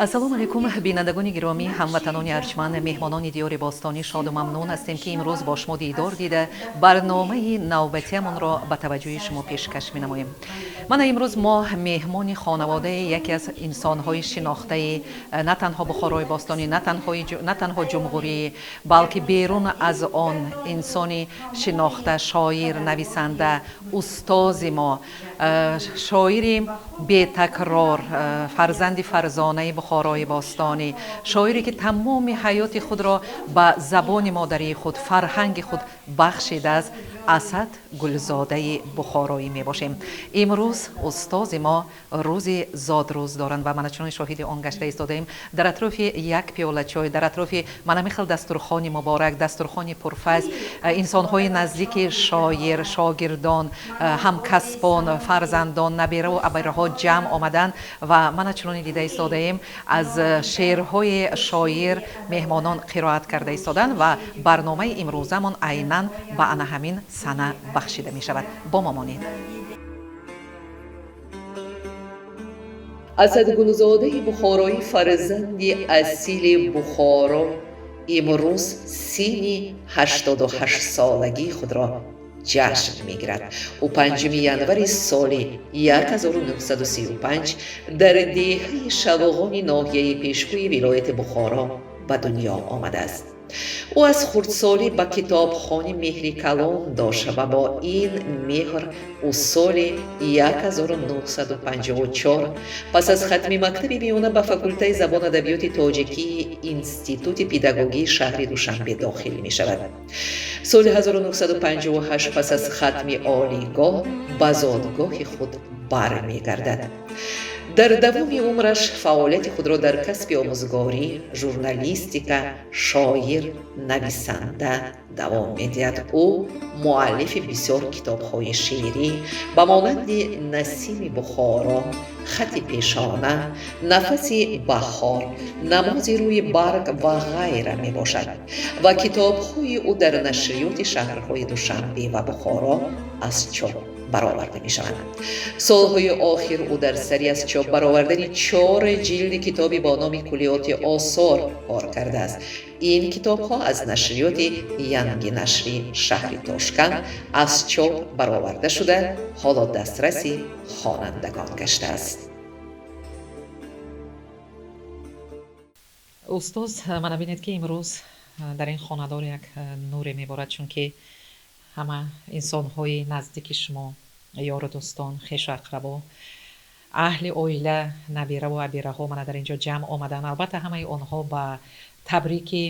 Ассалому алайкум, бинандагони гиромӣ, ҳамватанони арҷманд, меҳмонони диёри бостонӣ. Шоду мамнун ҳастем, ки имрӯз бо шумо дидор дида, барномаи навбатиамонро ба таваҷҷӯҳи шумо пешкаш менамоем. Мана имрӯз мо меҳмони хонаводаи яке аз инсонҳои шинохтаи на танҳо Бухорои бостонӣ, на танҳо ҷумҳурӣ, балки берун аз он инсони шинохта, шоир, нависанда, устози мо, шоири бетакрор, фарзанди фарзонаи Бухорои бостонӣ, шоире ки тамоми ҳаёти худро ба забони модарии худ, фарҳанги худ бахшидааст, Асад Гулзодаи Бухороӣ мебошем. Имрӯз устози мо рӯзи зодрӯз доранд ва мана чунон шоҳиди он гашта истодаем, дар атрофи як пиёла чой, дар атрофи мана михел дастурхони муборак, дастурхони пурфайз, инсонҳои наздики шоир, шогирдон, ҳамкасбон, фарзандон, набераву абираҳо ҷамъ омаданд ва мана чуноне дида истодаем, аз шеърҳои шоир меҳмонон қироат карда истоданд ва барномаи имрӯзамон айнан ба ана ҳамин сана бахшида мешавад. Бо мо монед. Асад Гулзодаи Бухороӣ, фарзанди асили Бухоро, имрӯз синни 88-солагии худро ҷашн мегирад. Ӯ 5 январи соли 1935 дар деҳаи Шавоғони ноҳияи Пешкӯи вилояти Бухоро ба дунё омадааст. Ӯ аз хурдсолӣ ба китобхонӣ меҳри калон дошта ва бо ин меҳр ӯ соли 1954 пас аз хатми мактаби миёна ба факултаи забону адабиёти тоҷикии Институти педагогии шаҳри Душанбе дохил мешавад. Соли 1958 пас аз хатми олигоҳ ба зодгоҳи худ бармегардад. Дар давоми умраш фаъолияти худро дар касби омӯзгорӣ, журналистика, шоир, нависанда давом медиҳад. Ӯ муаллифи бисёр китобҳои шеърӣ ба монанди «Насими Бухоро», «Хати пешона», «Нафаси баҳор», «Намози рӯи барг» ва ғайра мебошад ва китобҳои ӯ дар нашриёти шаҳрҳои Душанбе ва Бухоро аз чоп бароварда мешаванд. Солҳои охир ӯ дар сари аз чоп баровардани чор ҷилди китоби бо номи «Куллиёти осор» кор кардааст. Ин китобҳо аз нашриёти Янги нашри шаҳри Тошканд аз чоп бароварда шуда, ҳоло дастраси хонандагон гаштааст. Устоз, мана бинед, ки имрӯз дар ин хонадор як нуре меборад, чунки ҳама инсонҳои наздики шумо, ёру дӯстон, хешу ақрабо, аҳли оила, набираву абираҳо мана дар ин ҷо ҷамъ омаданд. Албатта, ҳамаи онҳо ба табрики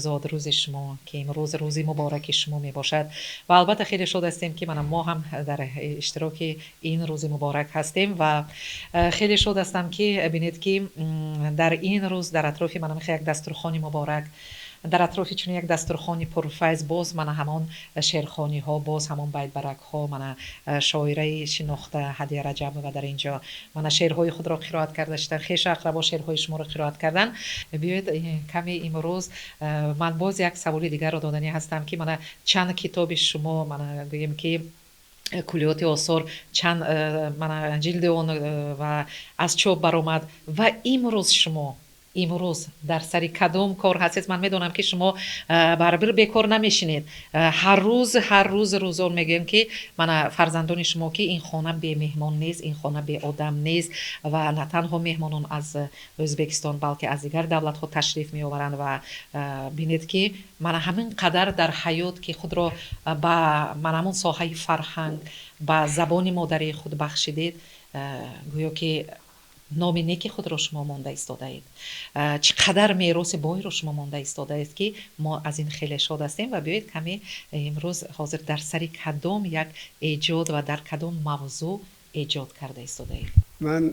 зодрӯзи шумо, ки имрӯз рӯзи мубораки шумо мебошад. Ва албатта хеле шод ҳастем, ки мана мо ҳам дар иштироки ин рӯзи муборак ҳастем ва хеле шод ҳастам, ки бинед, ки дар ин рӯз дар атрофи мана як дастурхони муборак, дар атрофи чунин як дастурхони пурфайз, боз мана ҳамон шеърхониҳо, боз ҳамон байтбаракҳо, мана шоираи шинохта Ҳадия Раҷабова дар ин ҷо мана шеърҳои худро қироат карда шуданд, хешу ақрабо шеърҳои шуморо қироат карданд. Биёед, каме имрӯз ман боз як саволи дигарро доданӣ ҳастам, ки мана чанд китоби шумо, мана гӯем ки «Куллиёти осор», чанд мана ҷилди он ва аз чоп баромад ва имрӯз шумо имрӯз дар сари кадом кор ҳастед? Ман медонам, ки шумо барбир бекор намешинед. Ҳар рӯз, ҳар рӯз рӯзон мегӯем, ки мана фарзандони шумо, ки ин хона бемеҳмон нест, ин хона беодам нест ва на танҳо меҳмонон аз Ӯзбекистон, балки аз дигар давлатҳо ташриф меоваранд. Ва бинед, ки мана ҳамин қадар дар ҳаёт, ки худро ба мана ҳамон соҳаи фарҳанг, ба забони модарии худ бахшидед, гӯё ки номи неки худро шумо монда истодаед, чӣ қадар мероси бойро шумо монда истодаед, ки мо аз ин хеле шод ҳастем. Ва биёед, каме имрӯз ҳозир дар сари кадом як эҷод ва дар кадом мавзӯъ эҷод карда истодаед? Ман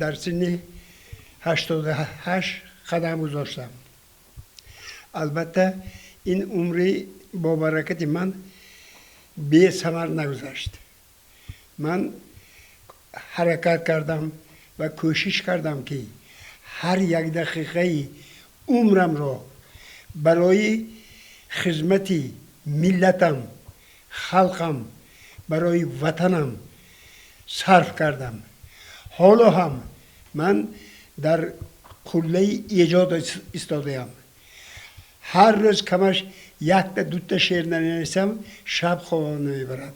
дар синни 88 қадам гузоштам. Албатта, ин умри бобаракати ман бесамар нагузашт. Ман ҳаракат кардам ва кӯшиш кардам, ки ҳар як дақиқаи умрамро барои хизмати миллатам, халқам, барои ватанам сарф кардам. Ҳоло ҳам ман дар қуллаи эҷод истодаям. Ҳар рӯз камаш якта дута шеър нанависам, шаб хобам намебарад.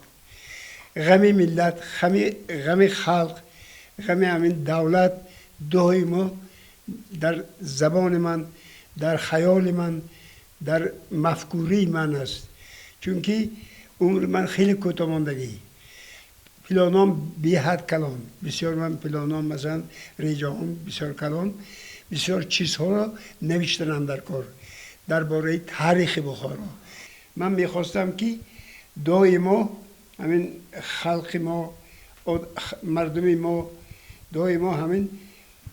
Ғами миллат, ғами халқ, ғами ҳамин давлат доимо дар забони ман, дар хаёли ман, дар мафкурии ман аст. Чунки умри ман хеле кӯтоҳ мондагӣ. Планом беҳад калон, бисёр ман планом, масалан реҷаҳом бисёр калон, бисёр чизҳоро навиштанам дар кор дар бораи таърихи Бухоро. Ман мехостам, ки доимо ҳамин халқи мо, мардуми мо доимо ҳамин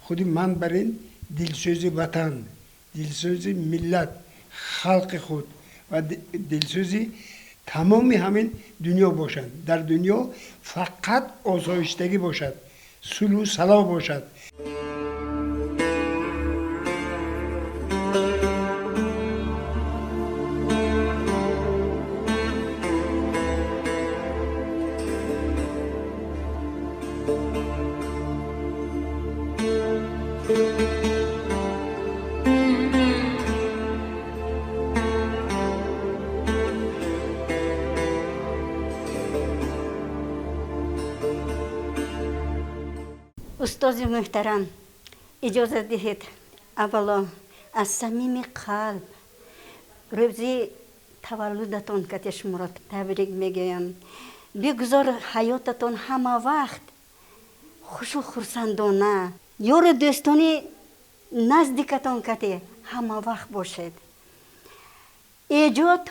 худи ман бар ин дилсӯзи ватан, дилсӯзи миллат, халқи худ ва дилсӯзи тамоми ҳамин дунё бошанд. Дар дунё фақат осоиштагӣ бошад, сулҳу салом бошад. Устози муҳтарам, иҷозат диҳед аввало аз самими қалб рӯзи таваллудатон кате шуморо табрик мегӯям. Бигузор ҳаётатон ҳама вақт хушу хурсандона, ёру дӯстони наздикатон кате ҳама вақт бошед. Эҷод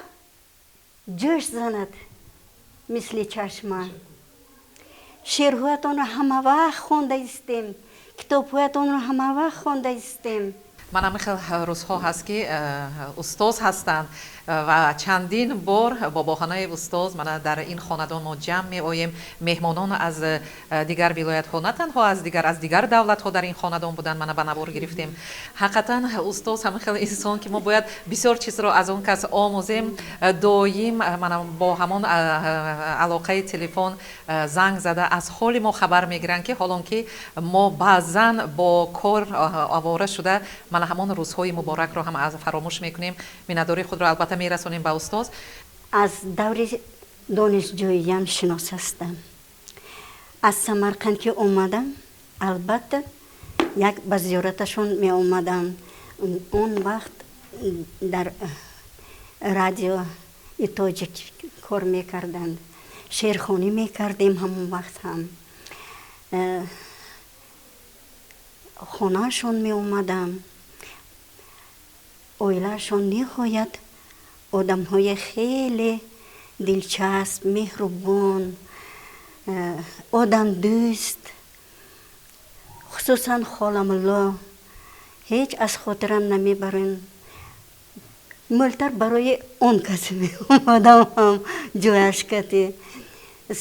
ҷӯш занад мисли чашма. Шеърҳоятонро ҳама вақт хонда истем, китобҳоятонро ҳама вақт хонда истем. Ман ҳамин хел рӯзҳо ҳаст, ки устоз ҳастанд ва чандин бор бо баҳонаи устоз мана дар ин хонадон мо ҷамъ меоем. Меҳмонон аз дигар вилоятҳо, на танҳо аз дигар давлатҳо дар ин хонадон буданд, мана ба навор гирифтем. Ҳақиқатан устоз ҳамин хел инсон, ки мо бояд бисёр чизро аз он кас омӯзем. Доим мана бо ҳамон алоқаи телефон занг зада аз ҳоли мо хабар мегиранд, ки ҳолон ки мо баъзан бо кор овора шуда мана ҳамон рӯзҳои муборакро ҳам аз фаромӯш мекунем. Миннатдории худро албатта мерасонем ба устоз. Аз даври донишҷӯиям шинос ҳастам. Аз Самарқанд ки омадам, албатта як ба зиёраташон меомадам. Он вақт дар радиои тоҷик кор мекарданд, шеърхонӣ мекардем. Ҳамон вақт ҳам хонаашон меомадам. Оилаашон ниҳоят одамҳои хеле дилчасп, меҳрубон, одамдӯст, хусусан Холамулло ҳеҷ аз хотирам намебарем. Мӯлтар барои он кас меомадам, ҳам ҷояш кати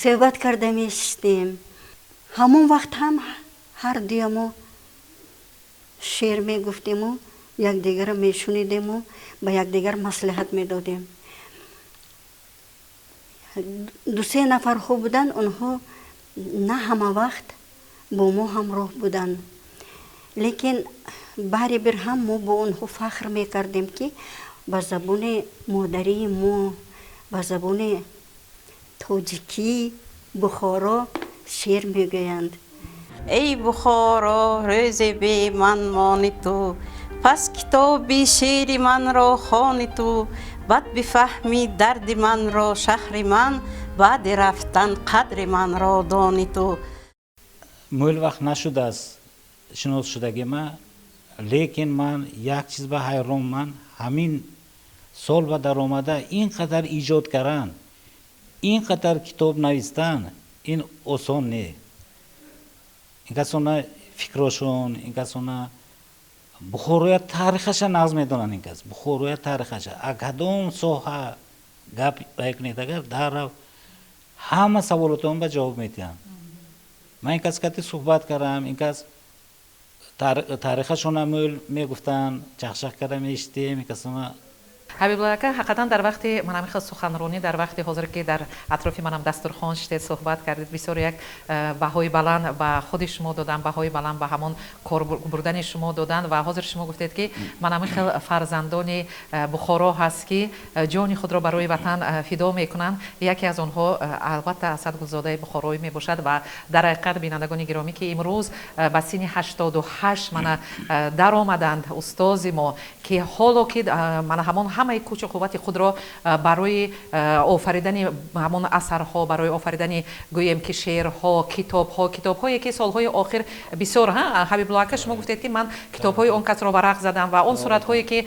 суҳбат карда мешиштем. Ҳамон вақт ҳам ҳар дуямо шеър мегуфтему якдигарро мешунидему ба якдигар маслиҳат медодем. Ду-се нафарҳо буданд, онҳо на ҳама вақт бо мо ҳамроҳ буданд, лекин барибир ҳам мо бо онҳо фахр мекардем, ки ба забони модарии мо, ба забони тоҷикӣ Бухоро шеър мегӯянд. Эй Бухоро, рӯзе бе ман мони ту, пас китоби шеъри манро хони ту, бад бифаҳми дарди манро шаҳри ман, баъди рафтан қадри манро дони ту. Мӯл вақт нашудааст шинос шудагима, лекин ман як чиз ба ҳайрон, ман ҳамин сол ба даромада ин қадар иҷод кардан, ин қадар китоб навистан, ин осон не. Ин касона фикрошон, ин касона Бухороя таърихаша нағз медонанд, ин кас Бухороя таърихаша а кадом соҳа гап баён агар дарав ҳама саволотон ба ҷавоб медиҳанд. Ман ин кас кати суҳбат кардам, ин кас таърихашона мӯл мегуфтанд, чахчах карда мешитем, ин касона Ҳабибулло ака, ҳақиқатан дар вақти манам хел суханронӣ, дар вақти ҳозир ки дар атрофи манам дастурхон шидед, суҳбат кардед, бисёр як баҳои баланд ба худи шумо додан, баҳои баланд ба ҳамон кор бурдани шумо додан. Ва ҳозир шумо гуфтед, ки манам хел фарзандони Бухоро ҳаст, ки ҷони худро барои ватан фидо мекунанд. Яке аз онҳо албатта Асад Гулзодаи Бухороӣ мебошад. Ва дар ҳақиқат, бинандагони гиромӣ, ки имрӯз ба синни 88 мана даромаданд устози мо, ки ҳоло ки мана ҳамон ҳамаи кӯчу қуввати худро барои офаридани ҳамон асарҳо, барои офаридани, гӯем ки, шеърҳо, китобҳо, китобҳое ки солҳои охир бисёр, Ҳабибулло ака, шумо гуфтед, ки ман китобҳои он касро варақ задам ва он суратҳое ки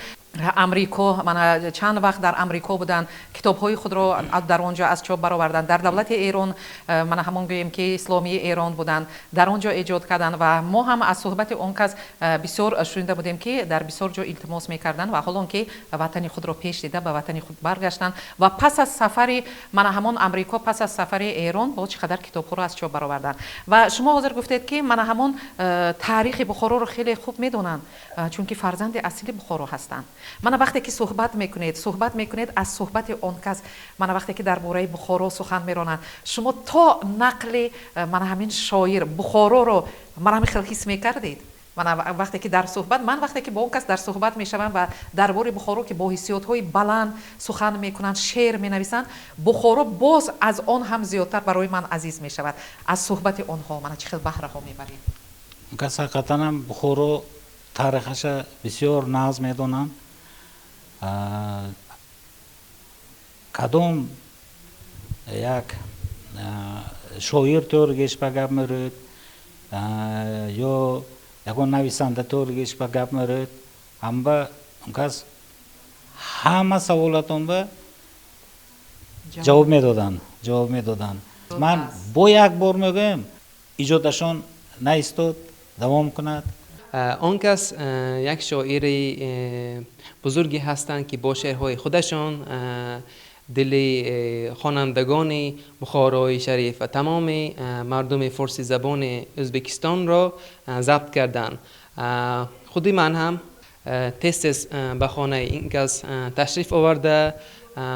Амрико, мана чанд вақт дар Амрико буданд, китобҳои худро дар он ҷо аз чоп бароварданд, дар давлати Эрон, мана ҳамон, гӯем ки, исломии Эрон буданд, дар он ҷо эҷод карданд. Ва мо ҳам аз суҳбати он кас бисёр шунида будем, ки дар бисёр ҷо илтимос мекарданд. Ва ҳолон ки ватани худро пеш дида, ба ватани худ баргаштанд ва пас аз сафари мана ҳамон Амрико, пас аз сафари Эрон боз чӣ қадар китобҳоро аз чоп бароварданд. Ва шумо ҳозир гуфтед, ки мана ҳамон таърихи Бухороро хеле хуб медонанд, чунки фарзанди асили Бухоро ҳастанд. Мана вақте ки суҳбат мекунед, аз суҳбати он кас, мана вақте ки дар бораи Бухоро сухан меронанд, шумо то нақли мана ҳамин шоир Бухороро мана ҳамин хел ҳис мекардед. Мана вақте ки дар суҳбат, ман вақте ки бо он кас дар суҳбат мешавам ва дар бораи Бухоро ки бо ҳиссиётҳои баланд сухан мекунанд, шеър менависанд, Бухоро боз аз он ҳам зиёдтар барои ман азиз мешавад. Аз суҳбати онҳо мана чӣ хел баҳраҳо мебаред? Кас ҳақиқатанам Бухоро таърихаша бисёр нағз медонам. Кадом як шоир тӯргеш ба гап мерӯд ё ягон нависанда тӯргеш ба гап мерӯд, ҳамба кас ҳама саволатонба ҷавоб медоданд. Ман бо як бор мегӯям, иҷодашон наистод, давом кунад. Он кас як шоири бузурге ҳастанд, ки бо шеърҳои худашон дили хонандагони Бухорои Шариф ва тамоми мардуми форсизабони Ӯзбекистонро забт карданд. Худи ман ҳам тез тез ба хонаи ин кас ташриф оварда,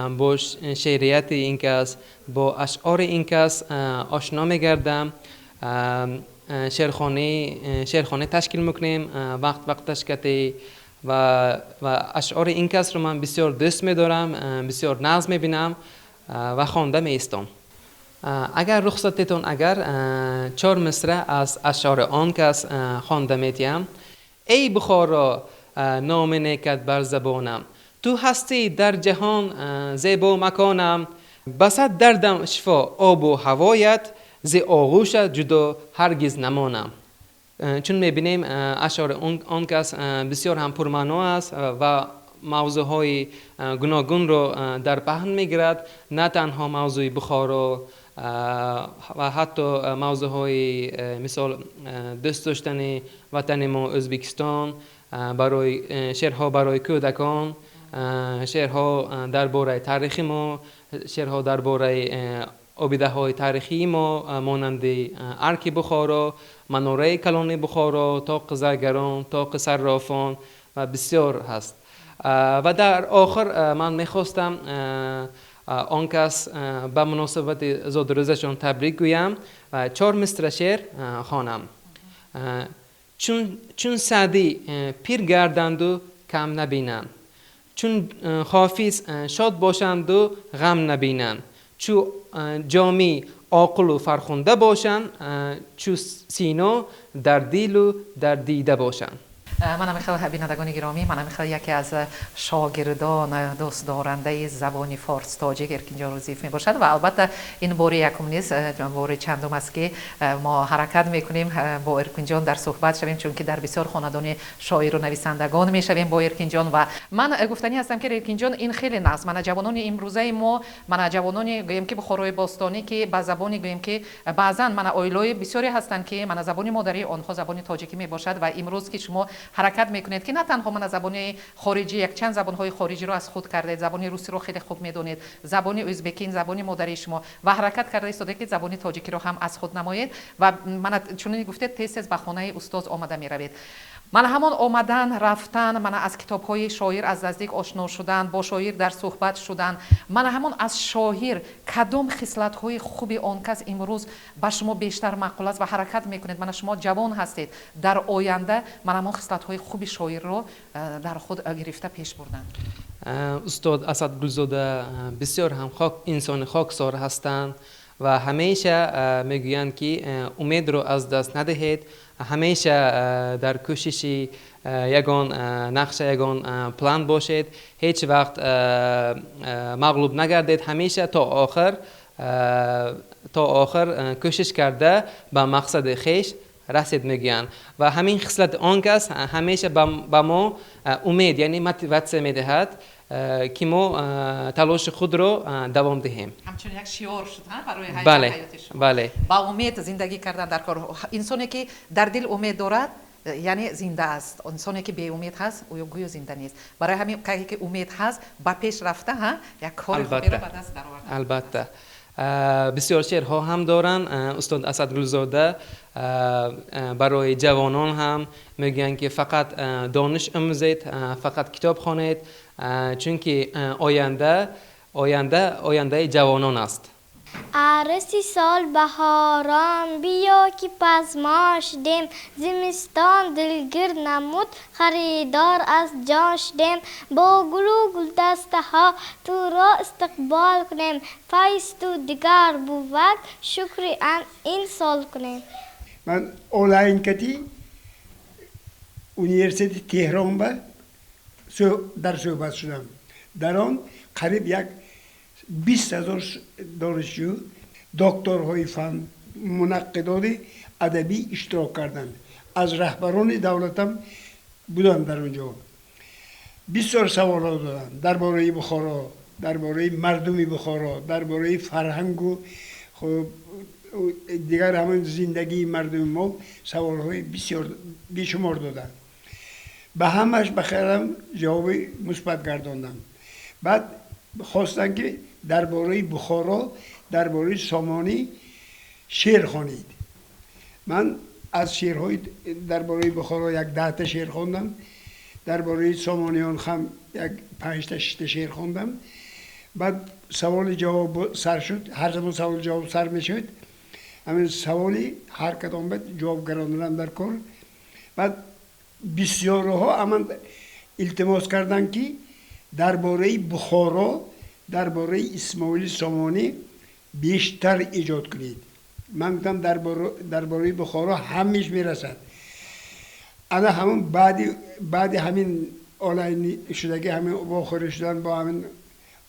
бо шеърияти ин кас, бо ашъори ин кас ошно мегардам. Шеърхонӣ ташкил мекунем вақт вақташ кати ва ашъори ин касро ман бисёр дӯст медорам, бисёр нағз мебинам ва хонда меистом. Агар рухсатетон, агар чор мисра аз ашъори он кас хонда метиҳам. Эй Бухоро, номи некат бар забонам, ту ҳастӣ дар ҷаҳон зебо маконам. Басад дардам шифо обу ҳавоят, зи оғӯшат ҷудо ҳаргиз намонам. Чун мебинем, ашъори он кас бисёр ҳам пурмаъно аст ва мавзӯъҳои гуногунро дар паҳн мегирад, на танҳо мавзӯи Бухоро ва ҳатто мавзӯъҳои мисол дӯст доштани ватани мо Ӯзбекистон, барои шеърҳо барои кӯдакон, шеърҳо дар бораи таърихи мо, шеърҳо дар бораи обидаҳои таърихии мо, монанди Арки Бухоро, Манораи Калони Бухоро, Тоқи Заргарон, Тоқи Саррофон ва бисёр ҳаст. Ва дар охир ман мехостам он кас ба муносибати зодрӯзашон табрик гӯям ва чор мисра шеър хонам. Чун Саъдӣ пир гарданду кам набинанд, чун Хофиз шод бошанду ғам набинанд, чу Ҷомӣ оқилу фархунда бошанд, чу Сино дар дилу дар дида бошанд. Мана михел, бинандагони гиромӣ, мана михел яке аз шогирдон, дӯстдорандаи забони форс тоҷик Эркинҷон Рӯзиев мебошад. Ва албатта ин бори якум нест, бори чандум аст, ки мо ҳаракат мекунем бо Эркинҷон дар суҳбат шавем, чунки дар бисёр хонадони шоиру нависандагон мешавем бо Эркинҷон. Ва ман гуфтанӣ ҳастам, ки Эркинҷон, ин хеле нағз, мана ҷавонони имрӯзаи мо, мана ҷавонони, гӯем ки, Бухорои бостонӣ, ки ба забони, гӯем ки, баъзан мана оилаҳои бисёре ҳастанд, ки мана забони модарии онҳо забони тоҷикӣ мебошад. Ва имрӯз ки шумо ҳаракат мекунед, ки на танҳо мана забони хориҷӣ, якчанд забонҳои хориҷиро аз худ кардед, забони русиро хеле хуб медонед, забони ӯзбекӣ ин забони модарии шумо, ва ҳаракат карда истодаед, ки забони тоҷикиро ҳам аз худ намоед. Ва мана чунин гуфтед, тез тез ба хонаи устоз омада меравед. Мана ҳамон омадан, рафтан, мана аз китобҳои шоир аз наздик ошно шудан, бо шоир дар суҳбат шудан, мана ҳамон аз шоир кадом хислатҳои хуби он кас имрӯз ба шумо бештар маъқул аст ва ҳаракат мекунед? Мана шумо ҷавон ҳастед, дар оянда мана ҳамон хислатҳои хуби шоирро дар худ гирифта пеш бурдан. Устод Асад Гулзода бисёр ҳам инсони хоксор ҳастанд ва ҳамеша мегӯянд, ки умедро аз даст надиҳед, ҳамеша дар кӯшиши ягон нақша, ягон план бошед, ҳеҷ вақт мағлуб нагардед, ҳамеша то охир кӯшиш карда ба мақсади хеш расед, мегӯянд. Ва ҳамин хислати он кас ҳамеша ба мо умед, яъне мотиватсия медиҳад, ки мо талоши худро давом диҳем. Ҳамчун як шиор шуд барои Бале. ҳаёти шумо. Бале. Ба умед зиндагӣ кардан дар кор. Инсоне ки дар дил умед дорад, яъне зинда аст. Инсоне ки беумед ҳаст, ӯ гӯё зинда нест. Барои ҳамин касе ки умед ҳаст, ба пеш рафта, як кори хуберо ба даст дароварда. Албатта, бисёр шеърҳо ҳам доранд устод Асад Гулзода. Барои ҷавонон ҳам мегӯянд, ки фақат дониш омӯзед, фақат китоб хонед, чунки оянда ояндаи ҷавонон аст. Арӯси сол баҳорон, биё, ки пазмон шудем. Зимистон дилгир намуд, харидор аз ҷон шудем. Бо гулу гулдастаҳо туро истиқбол кунем, файзту дигар бувад, шукри ин сол кунем. Ман онлайн кати университети Теҳрон ба дар суҳбат шудам. Дар он қариб як 20 000 донишҷӯ, докторҳои фан, мунаққидони адабӣ иштирок карданд. Аз раҳбарони давлатам буданд дар он ҷо. Бисёр саволҳо доданд дар бораи Бухоро, дар бораи мардуми Бухоро, дар бораи фарҳангу хуб дигар ҳамон зиндагии мардуми мо. Саволҳои бисёр бешумор доданд. Ба ҳамаш ба хаёлам ҷавоби мусбат гардондам. Баъд хостанд, ки дар бораи Бухоро, дар бораи Сомонӣ шеър хонед. Ман аз шеърҳои дар бораи Бухоро як 10та шеър хондам, дар бораи Сомониён ҳам як панҷта, шишта шеър хондам. Баъд саволи ҷавоб сар шуд. Ҳар замон саволи ҷавоб сар мешуд, ҳамин саволи ҳар кадом баъд ҷавоб гардондан дар кор. Баъд бисёрҳо аман илтимос карданд, ки дар бораи Бухоро, дар бораи Исмоили Сомонӣ бештар эҷод кунед. Ман гуфтам, дар бораи Бухоро ҳамеш мерасад. Ана ҳамон баъди ҳамин онлайн шудагӣ, ҳамин вохӯрӣ шудан бо ҳамин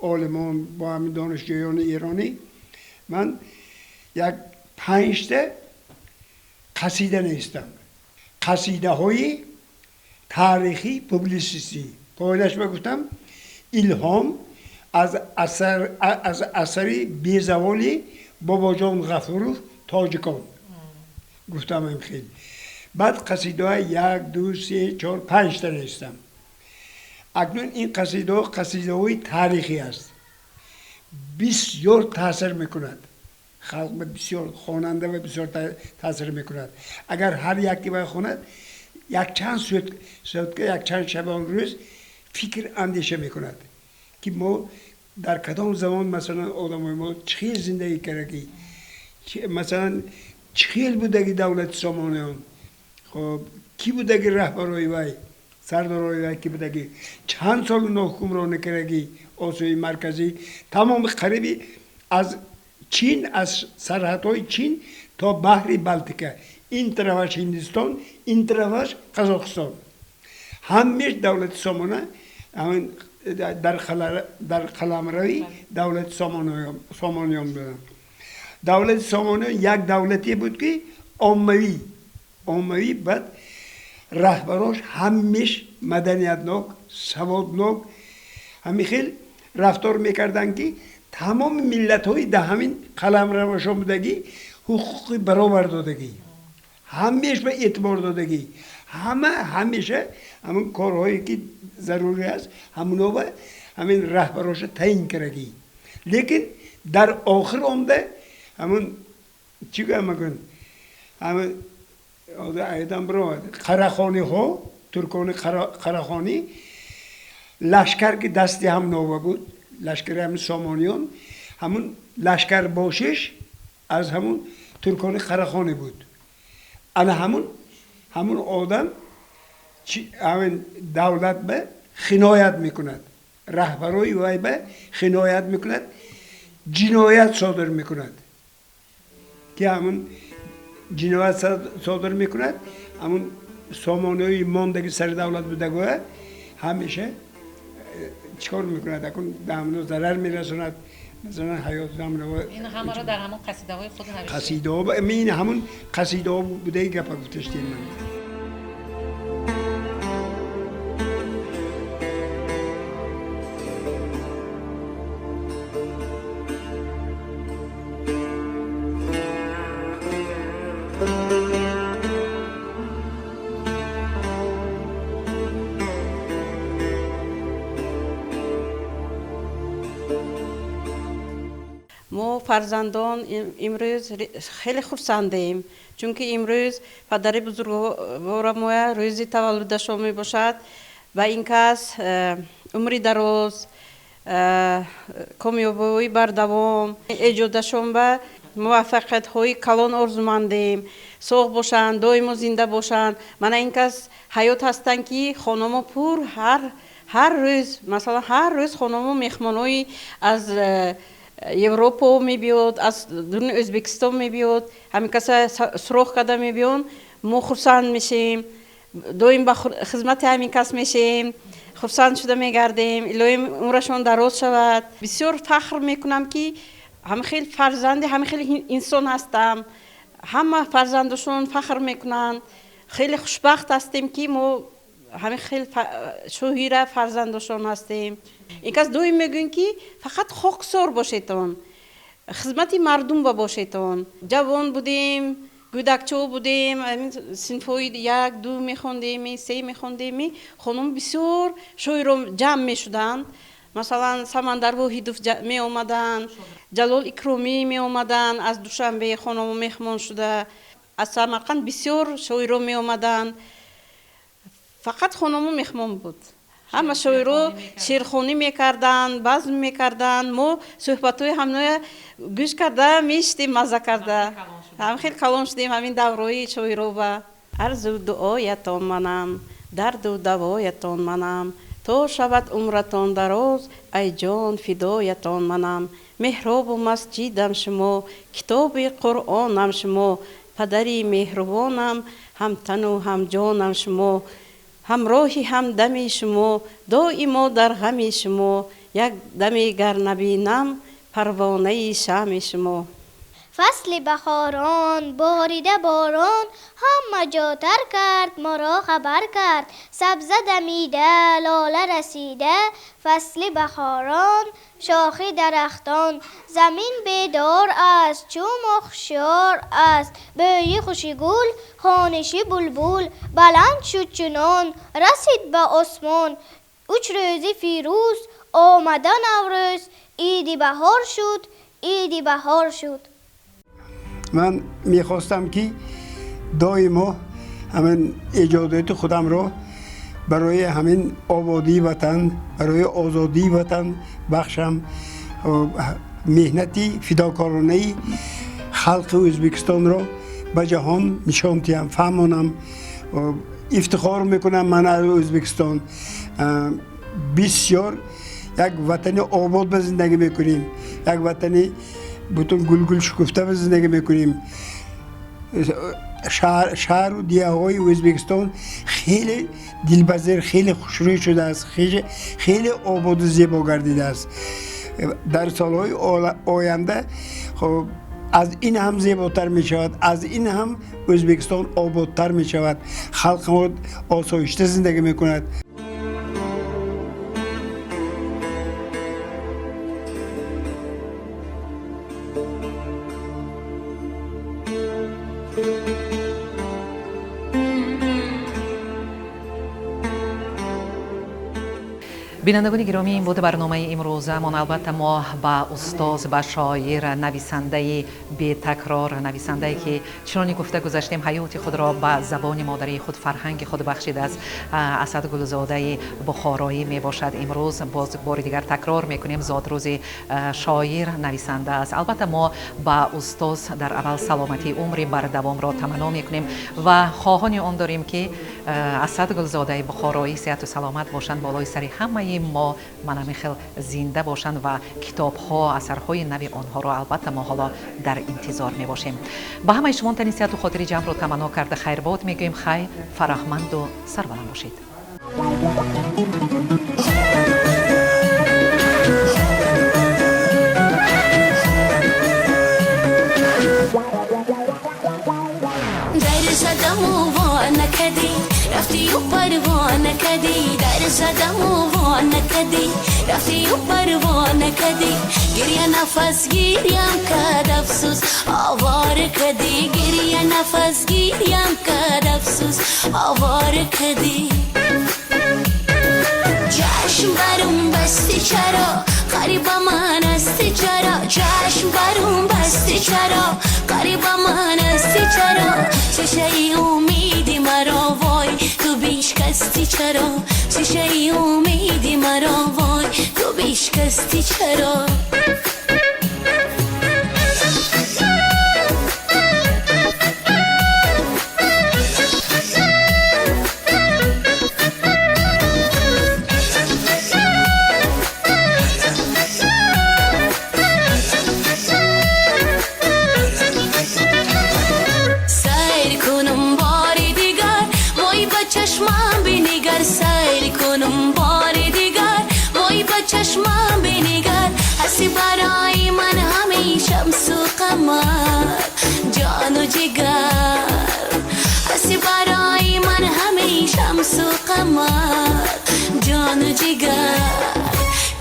олимон, бо ҳамин донишҷӯёни эронӣ, ман як панҷта қасида навистам, қасидаҳои таърихӣ публисистӣ. Пойлаш ба гуфтам, илҳом аз асари безаволи Бобоҷон Ғафуров «Тоҷикон», гуфтам ин хел. Баъд қасидаҳои як, ду, се, чор, панҷта навистам. Акнун ин қасидаҳо қасидаҳои таърихӣ аст, бисёр таъсир мекунад халқ, бисёр хонанда ва бисёр таъсир мекунад. Агар ҳар яке вай хонад, якчанд сутка, якчанд шабон рӯз фикр, андеша мекунад, ки мо дар кадом замон, масалан, одамои мо чӣ хел зиндагӣ кардагӣ, масалан, чӣ хел будаги давлати Сомониён, хоб, кӣ будаги раҳбарои вай, сардорои вай кӣ будаги, чанд сол ино ҳукмронӣ кардагӣ Осиёи Марказӣ тамоми, қариби аз Чин, аз сарҳадҳои Чин то баҳри Балтика, ин тарафаш Ҳиндистон, ин тарафаш Қазоқистон, ҳамеш давлати Сомона дар қаламрави давлати Сомониён буданд. Давлати Сомониён як давлате буд, ки оммавӣ, баъд раҳбарош ҳамеш маданиятнок, саводнок, ҳамин хел рафтор мекарданд, ки тамоми миллатҳои дар ҳамин қаламравашон будагӣ ҳуқуқи баробар додагӣ, ҳамеш ба эътибор додагӣ, ҳама ҳамеша ҳамин корҳое ки зарурӣ аст, ҳамунова ҳамин раҳбароша таъин кардагӣ. Лекин дар охир омда ҳамун чӣ гӯям, акун ҳамин айдам биромад, қарахониҳо. туркони Қарахонӣ лашкар ки дасти ҳам нова буд, лашкари ҳамин Сомониён, ҳамун лашкар бошиш аз ҳамун туркони Қарахонӣ буд. Ана ҳамун одам ҳамин давлат ба хиноят мекунад, раҳбарои вай ба хиноят мекунад, ҷиноят содир мекунад, ки ҳамун ҷиноят содир мекунад, ҳамун сомониҳои мондаги сари давлат будагоя ҳамеша чикор мекунад? Акун ба ҳамуно зарар мерасонад, масалан ҳаёти ҳамуно. Ин ҳамаро дар ҳамон қасидаҳои худ навиштед? Қасидаҳо, ин ҳамун қасидаҳо будаи гапа гуфташтем ман. Мо фарзандон имрӯз хеле хурсандем, чунки имрӯз падари бузургворамоя рӯзи таваллудашон мебошад ва ин кас умри дароз, комёбиҳои бардавом, эҷодашон ба муваффақиятҳои калон орзумандем. Соғ бошанд, доимо зинда бошанд. Мана ин кас ҳаёт ҳастанд, ки хонамо пур ҳар рӯз, масалан ҳар рӯз хонамо меҳмонҳои аз Европа мебиёд, аз дуруни Ӯзбекистон мебиёд, ҳамин каса суроғ карда мебиён, мо хурсанд мешем, доим ба хизмати ҳамин кас мешем, хурсанд шуда мегардем. Илоҳим умрашон дароз шавад. Бисёр фахр мекунам, ки ҳама хел фарзанди ҳама хел инсон ҳастам. Ҳама фарзандашон фахр мекунанд. Хеле хушбахт ҳастем, ки мо ҳама хел шоҳира фарзандашон ҳастем. Ин кас доим мегӯянд, ки фақат хоксор бошедон, хизмати мардум ба бошедон. Ҷавон будем, кӯдакчо будем, синфҳои 1, 2 мехондем, 3 мехондем. Хонум бисёр шоиро ҷамъ мешуданд. Масалан Самандар Воҳидов меомаданд, Ҷалол Икромӣ меомаданд аз Душанбе, хонамо меҳмон шуда. Аз Самарқанд бисёр шоиро меомаданд. Фақат хонамо меҳмон буд. Ҳама шоиро шеърхонӣ мекарданд, базм мекарданд. Мо суҳбатҳои ҳамноя гӯш карда мешидем, мазза карда. Ҳам хел калон шудем ҳамин даврои шоироба. Арзу дуоятон манам, дарду давоятон манам, то шавад умратон дароз, ай ҷон фидоятон манам. Меҳробу масҷидам шумо, китоби Қуръонам шумо, падари меҳрубонам, ҳам тану ҳам ҷонам шумо, ҳамроҳи ҳамдами шумо, доимо дар ғами шумо, як дами гар набинам, парвонаи шами шумо. Фасли баҳорон борида борон, ҳама ҷо тар кард, моро хабар кард. Сабза дамида, лола расида, фасли баҳорон шохи дарахтон. Замин бедор аст, чӯму ҳушёр аст, бӯи хуши гул, хониши булбул. Баланд шуд чунон, расид ба осмон. Уч рӯзи фирӯз, омада Наврӯз, иди баҳор шуд, иди баҳор шуд. Ман мехостам, ки доимо ҳамин эҷодиёти худамро барои ҳамин ободии ватан, барои озодии ватан бахшам. Меҳнати фидокоронаи халқи Ӯзбекистонро ба ҷаҳон нишон диҳам, фаҳмонам. Ифтихор мекунам ман аз Ӯзбекистон. Бисёр як ватани обод ба зиндагӣ мекунем, як ватани бутун гулгул шукуфта ба зиндагӣ мекунем. Шаҳру деҳаҳои Ӯзбекистон хеле дилпазир, хеле хушрӯй шудааст, хеле ободу зебо гардидааст. Дар солҳои оянда аз ин ҳам зеботар мешавад, аз ин ҳам Ӯзбекистон ободтар мешавад, халқи мо осоишта зиндагӣ мекунад. Бинандагони гиромӣ, ин буд барномаи имрӯзамон. Албатта, мо ба устоз, ба шоир, нависандаи бетакрор, нависандае ки чуноне гуфта гузаштем, ҳаёти худро ба забони модарии худ, фарҳанги худ бахшидааст, Асад Гулзодаи Бухороӣ мебошад. Имрӯз боз бори дигар такрор мекунем, зодрӯзи шоир, нависанда аст. Албатта, мо ба устоз дар аввал саломатии, умри бардавомро таманно мекунем ва хоҳони он дорем, ки Асад Гулзодаи Бухороӣ сиҳату саломат бошанд, болои сари ҳамаи мо мана ҳамин зинда бошанд ва китобҳо, асарҳои нави онҳоро албатта мо ҳоло дар интизор мебошем. Ба ҳамаи шумо тани сиҳату хотири ҷамъро таманно карда, хайрбод мегӯем. Хайр, фараҳманду сарбаланд бошед. زدم و وا نکدی، رفتی و پروا نکدی. در زدم و وا نکدی، رفتی و پروا نکدی. گریه نفس گیریم کد، افسوس آوار کدی. گریه نفس گیریم کد، افسوس آوار کدی. چشم برم بستی چرا، غریب من هستی چرا؟ چشم برم بستی چرا، غریب من هستی چرا؟ شیشه امیدی مرا وای تو بیشکستی چرا؟ شیشه امیدی مرا وای تو بیشکستی چرا؟ چشمم بنگر، سیر کنم بار دیگر، وای به چشمم بنگر. هستی برای من همه شمس و قمر، جان و جگر. هستی برای من همه شمس و قمر، جان و جگر.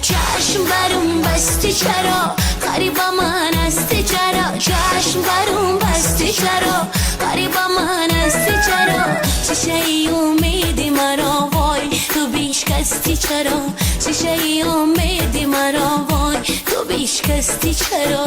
چشم برم بستی چرا، غریب من هستی چرا؟ چشم برم بستی چرا، غریب من هستی چرا؟ شیشه امیدی مرا وای تو بیشکستی چرا؟ شیشه امیدی مرا وای تو بیشکستی چرا؟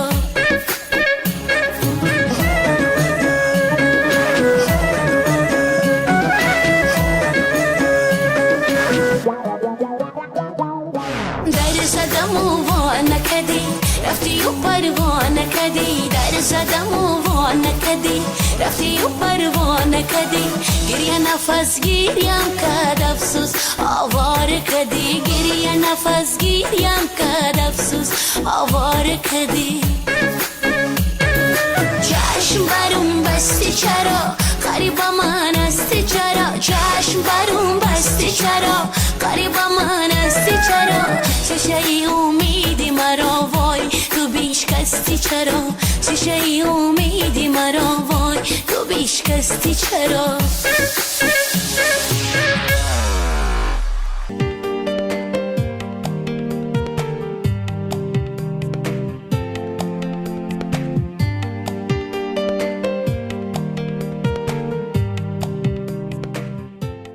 در زدم و وا نکدی، رفتی و پروا نکدی. در زدم و وا نکدی، رفتی و پروا نکدی. گریه نفس گیریم کد، افسوس آوار کدی. گریه نفس گیریم کد، افسوس آوار کدی. چشم برم بستی چرا، غریب من هستی چرا؟ چشم برم بستی چرا، غریب من هستی چرا؟ شیشه امیدی مرا وای تو بیشکستی چرا؟ شیشه امیدی مرا وای تو بیشکستی چرا؟